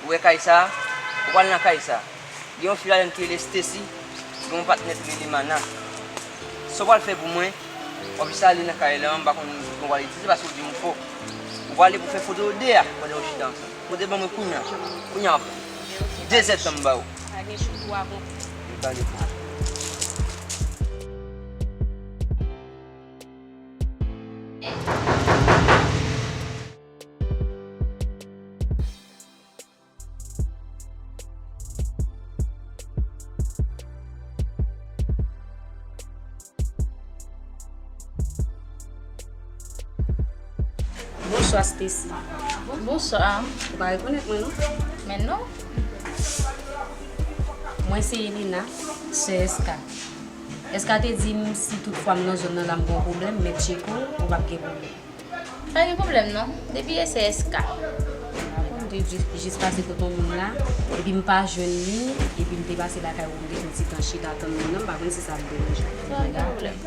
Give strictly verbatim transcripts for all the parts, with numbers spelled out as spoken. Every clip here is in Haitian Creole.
Ou wè kay sa a? Ou pral nan kay sa a. Gen yon fi ladan l ki rele Stacy, gen yon patnè l ki rele Mana. Sa w pral fè pou mwen, w ap jis ale nan kay la, m pa konn kòman w pral itilize paske w di m fò. Ou prale pou fè foto yo de a pandan yo chita ansanm. Foto ban mwen kounye a. Kounye a, de zèdtan m ba ou. Pa gen jou tou a bon. M pale pou ou. Bonswa, Stacy. Bonswa. Ou pa rekonèt mwen, non? Men non. Mwen se Elena, sè S K. S K te di m si tout fwa m nan zòn nan la m gen yon pwoblèm, m mèt tcheke w, ou p ap gen pwoblèm. Pa gen pwoblèm non, depi e se S K. Dakò, m te jis, jis pase kote yon moun la, epi m pa jwenn li, epi m te pase lakay ou, m te fè yon ti tan chita tann moun nan, m pa konn si sa ap deranje w. Pa gen pwoblèm.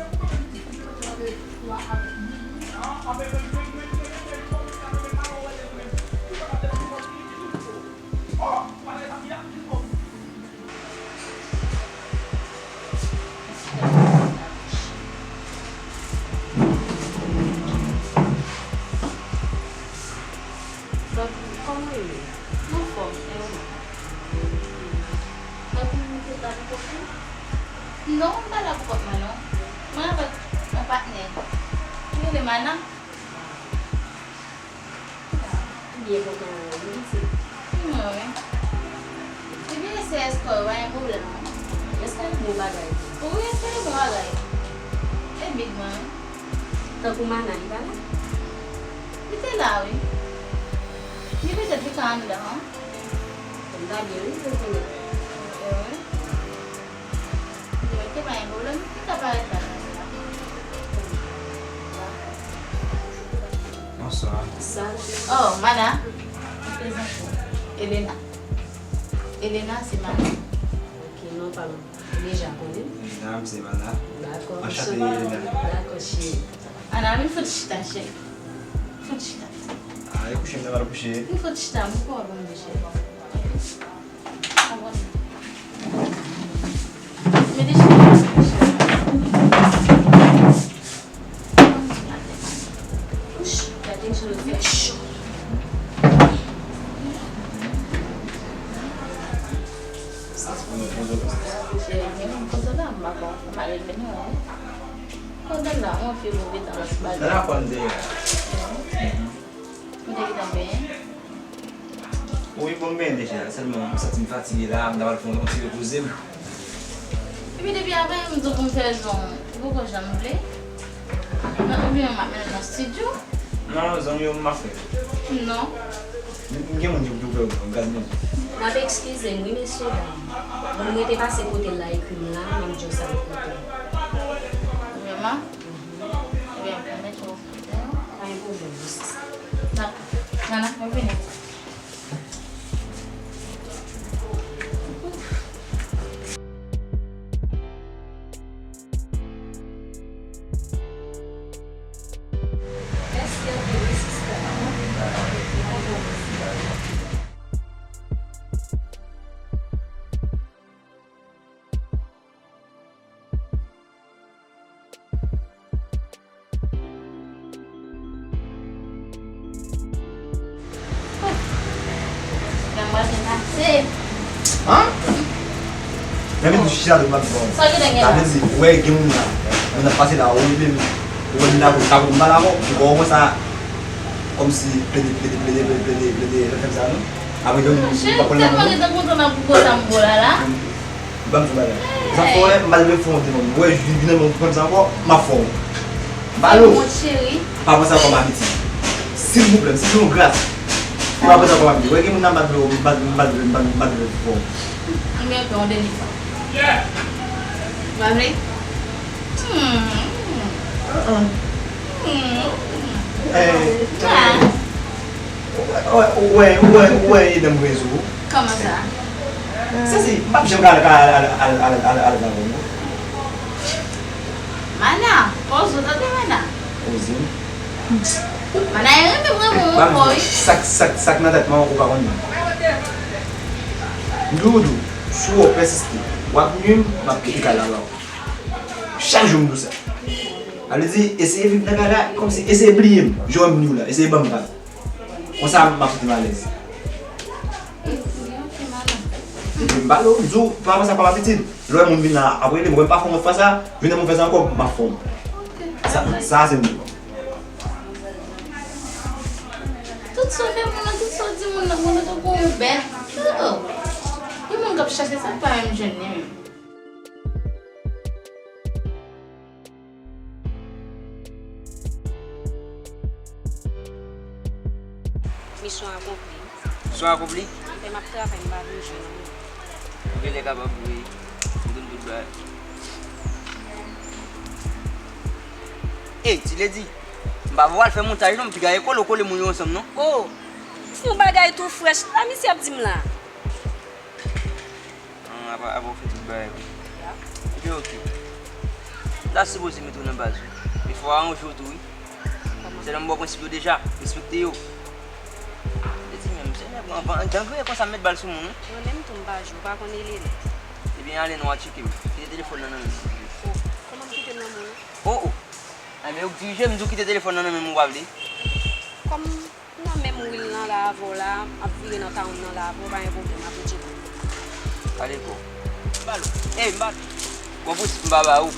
Kòman w ye? M anfòm, e ou menm? Tankou m te la pou kont mwen? Non, m pa la pou kont mwen, non. Mwen avèk yon patnè. Li rele Mana. Byen kontan wè w wi pitit. Mwen wi. Ebyen, se èske w pa gen pwoblèm non? Èske w bon bagay? Wi, èske l bon bagay? E big mwen wi. Tankou Mana, li pa la? Li te la wi. Li petèt li ka anndan an. Fò m gade wi pou m konnen. Ok wi. Ok, pa gen pwoblèm. Li ka parèt la. Bonswa. Salut. Oh, Mana. Prezante. Elena. Elena, se Mana. Ok, non pa m. Ou deja konnen? Elena, m se Mana. Dakò. Anchante, Elena. Dakò, cheri. Ana, vin fout chita, cheri. Fout chita. Ah, e kouche m ta pral kouche. Vin fout chita, m poko wè bon cheri. Mete chita. Ouch, gade sou l fè cho. Cheri, men kote la, m pa konn, m pa rele nou, wi. Pandan la, yon fi pou gentan lòt bagay. Nan lakòl m te ye a. Mhm. M te gentan benyen. Wi, bon, m benyen deja, sèlman m santi m fatige la, m ta pral fè yon ti repoze m. Epi depi avè m di w pou m fè zong, ou poko janm vle? Nan, oubyen m ap mennen w nan estidyo? Non, zong yo m ap fè. Non. M, m gen moun ki pou fè yo pou mwen, gad moun. N ap ekskize m wi, mesye dam. Bon, m rete pase kote l la ekri m la, m ap di w sa l koute. Vrèman? Mhm. Ebyen, m mete w kote. Pa gen pwoblèm non, sista. Dakò. Nana, mwen vini. An? Lè m tou chita tou m ap di bon. Sa w gentan gen la? Sa vle di, ou wè gen moun la. Moun ap pase la, ou rive m. Ou wè m la, ou ka pou m pale avè w. Ou konn sa, kòmsi plede, plede, plede, plede, plede, plede, fè m sa non. Apre gen moun ki pa konn nan moun. Cheri, m tèlman gentan kontan nan pou koze m bo la la. Ban m di w bagay. Sa fè w wè, m pa t vle fè w demann. Ou wè, vin, vin nan men w pou konn sa ankò, m ap fè w. M pa lo. Mon cheri. Pa pran sa kòm abitid. Silvouplè, m sipliye w gras. Pa pran sa kòm abitid. Ou wè, gen moun nan m pa t vle, m pa t, m pa t vle, m pa t, m pa t vle fè w. M gen pè yon dènye fwa. Ou pa vle? Hmm. Uh-uh. Hmm. Eh. Ah. Ou wè, ou wè, ou wè, ou wè, ou wè, e dan m voye sou ou. Kòman sa? Sezi, m p ap janm ka al, ka al, al, al, al, al, al, al nan moun, non. Mana, poze w tande, Mana. Poze m. Mana, e renmen m renmen w ankò, wi. Sa k, sa k, sa k nan tèt mwen, ou pa konn. M toujou di w, si w pèsiste, w ap nui m, m ap kite kay la ba w. Chak jou m di w sa. Sa vle di, eseye viv nan kay la, kòmsi eseye bliye m. Jan w wè m nui w la, eseye ban m vag. Konsa, m ap santi m alèz. Epi m pale w, m di w, pa konsa pa m abitid. Lè w wè moun vin la, ap rele m, ou wè m pa fè yon fwa sa, vin nan move zan ankò, m ap fè w. Sa, sa se m di w. Tout sa w fè moun nan, tout sa w di moun nan, moun nan tankou yon bèt. Oh. Yon moun k ap chache sa, pa menm jwenn li menm. Misyon akonpli. Misyon akonpli? Lè m ap travay, m pa vin jwenn moun. Ou genlè kapab, wi. M konn tout bagay. Ey, Ti Ledi, m pa vle w al fè montaj non, m piga e kole w kole moun yo ansanm non. Oh, se yon bagay tou frèch la misye ap di m la. An, apa, apa w fè tout bagay wi. Ebyen, oke. M ta sipoze mete w nan baz wi. Men fò w aranje w tou wi. Kòman? Sèlman m ba w prensip yo deja, respekte yo. Ledi menm, se nèg anvan, dangre konsa m met bal sou moun wi. Mwen menm tou m pa jwe, ou pa konn rele nèg. Ebyen, ale non, al tcheke m. Kite telefòn nan nan men m. Oh, kòman m kite l nan men w? Oh, oh. Ebyen, ou k dirije m, di w kite telefòn nan nan men m, ou pa vle. Kòm nan menm wil nan la avè w la, m ap vire nan town nan la avè w, pa gen pwoblèm, m ap retire w. Ale gwo. M ba l. Ey, m ba l. Bon, pou m pa ba ou.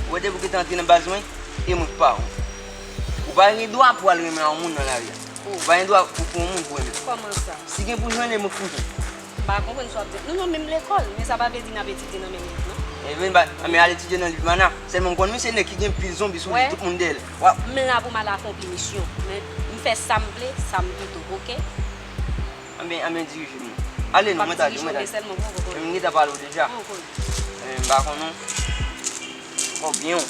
Ou wè depi w gentan antre nan baz mwen, e mwen k pa ou. Ou pa gen dwa pou al renmen yon moun nan lari a. Ou pa gen dwa pou, pou yon moun pou renmen. Kòman sa? Si gen pou jwenn, e mwen k pou jwenn. M pa konprann sa w ap di. Nou nan menm lekòl, men sa pa vle di n ap etidye nan menm liv, non. E vin ba, men al etidye nan liv Mana. Sèlman m konn wi se nèg ki gen pil zonbi sou li, tout moun dèyè l. W ap. M la pou m al akonpli misyon. Men m fè sa m vle, sa m pito, oke? Anben, anben dirije m. Ale non, mwen ta di, mwen ta di. Men m gentan pale w deja. Men m pa konn non. Kò byen w.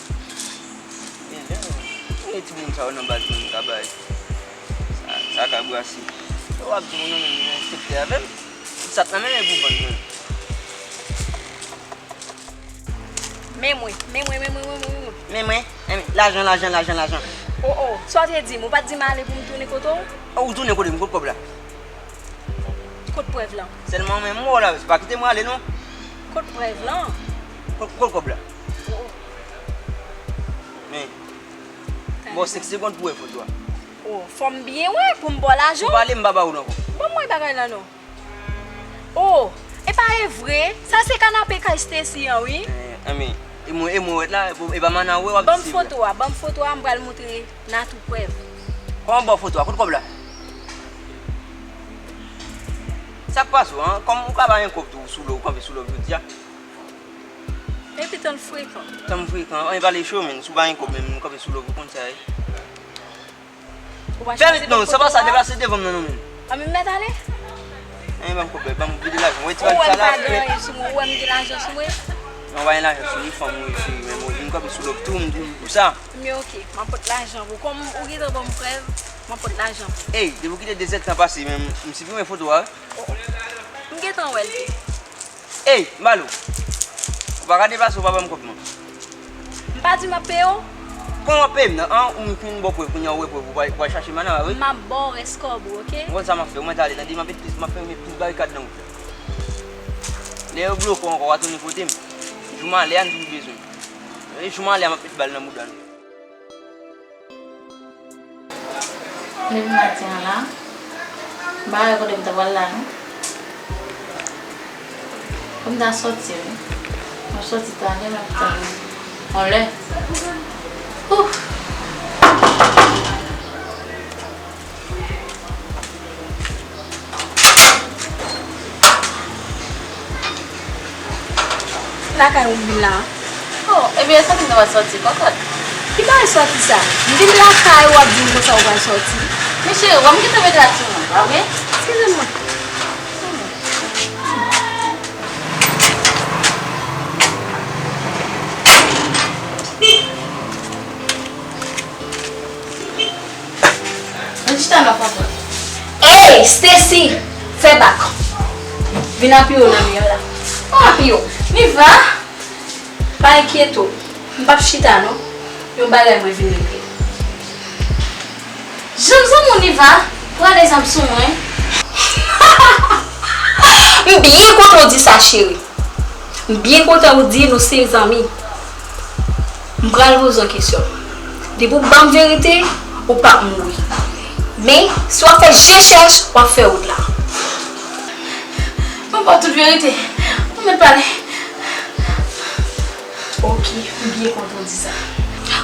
Men jan, men ti moun sa yo nan baz mwen ka bay. Sa, sa ka brase. Yo w ap di moun nan menm nan enspektè avè m. Tout sa k nan men men pou vann mwen. Men mwen, men mwen, men mwen, men mwen, men mwen. Men mwen, men mwen. Lajan, lajan, lajan, lajan. Oh, oh, sa w te di m, ou pa t di m ale pou m tounen kote w? Oh, ou tounen kote m, kot kòb la? Kot prèv lan? Sèlman men m wè w la, pa kite m ale non. Kot prèv lan? Kot, kot kòb la? Oh, oh. Men, m ba w senk segonn pou wè foto a. Oh, fò m byen wè pou m ba w lajan. Ou pale, m pa ba ou l ankò. Ban m wè bagay la non. Oh, epa e vre? Sa se kanape kay Stacy an wi. Eh, anben, e mwen, e mwen wèt la, e pa Mana wè w ap di se vre. Ban m foto a, ban m foto a, m pral montre Natou prèv. Kòman ba w foto a? Kot kòb la? Sa k pase w, an? Kòm ou ka pa gen kòb tou, ou sou love, ou kanpe sou love jodi a? Epi tann frekan. Tann frekan, anyen pale cho, men, si w pa gen kòb menm, ou kanpe sou love, ou konn sa ye. Fè vit non, sa pa sa, deplase devan m nan non, men. Anben m mèt ale? Anyen, ban m kòb, ban m vide lajan. Ou wè ti bagay sa la, ou wè m pa gen anyen sou mwen, ou wè m gen lajan sou mwen? Non, ou pa gen lajan sou li, fanm ou ye, cheri, men bon, vin kanpe sou love tou, m di w pou sa. Men oke, m ap pot lajan pou ou. Kòm ou gentan ban m prèv, m ap pot lajan pou ou. Ey, depi w kite de zèdtan pase, men m siprimen foto a wi. Oh, oh. M gentan wè l tou. Ey, Malo! Ou pa ka deplase, ou pa ban m kòb non. M pa di m ap peye w? Kòman w ap peye m nan? An, ou fin ba w prèv, kounye a ou wè prèv, ou pa, ou pa chache Mana, wi? M ap ba w rès kòb ou, oke? Ou konn sa m ap fè, ou mèt ale, tande, m ap met plis, m ap fè met plis barikad nan wout la. Lè yo bloke w ankò, w a tounen kote m. Jou malè a, m toujou bezwen w. E jou malè a, m ap met bal nan bouda nou. Depi maten an la, m pa wè kote m ta pral la non. Fò m ta sòti wi. M ap sòti talè, m ap tann yon lè. Ouf! Lakay ou m vin la a. Oh, ebyen, sòti m ta pral sòti, kòkòt. Ki bagay sòti sa? M vin lakay ou, w ap di m konsa ou pral sòti? Men cheri, w wè m gentan met rad sou mwen, pa vre? Eskize mwen. Mwen chita nan konprann. Ey, Stacy! Fè bak! Vin apiye w nan mi an la. Apiye w. Niva! Pa enkyete w. M p ap chita non. Yon bagay mwen vin regle. Janm zanmi w Niva pran egzanp sou mwen. M byen kontan w di sa, cheri. M byen kontan ou di nou se zanmi. M pral poze w kesyon. Depi w ban m verite, ou p ap mouri. Men, si w ap fè je chèch, w ap fè wout la. Mwen ba w tout verite. Ou mèt pale. Ok, m byen kontan w di sa.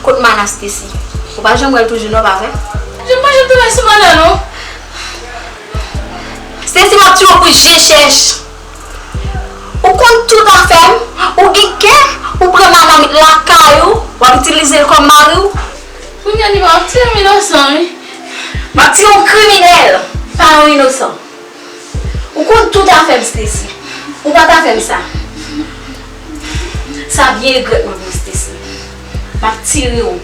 Kot Mana, Stacy? Ou pa janm wè l toujou non, pa vre? Je pa janm travay sou Mana non. Stacy, m ap tiye w pou je chèch. Ou konn tout afè m, ou gen kè, ou pran Mana met lakay ou, w ap itilize l kòm mari w. Kounye a li pa ap tiye m inosan wi. M ap tiye w kriminèl, pa yon inosan. Ou konn tout afè m, Stacy. Ou pa ta fè m sa. Sa byen regrèt mwen pou Stacy. M ap tire w.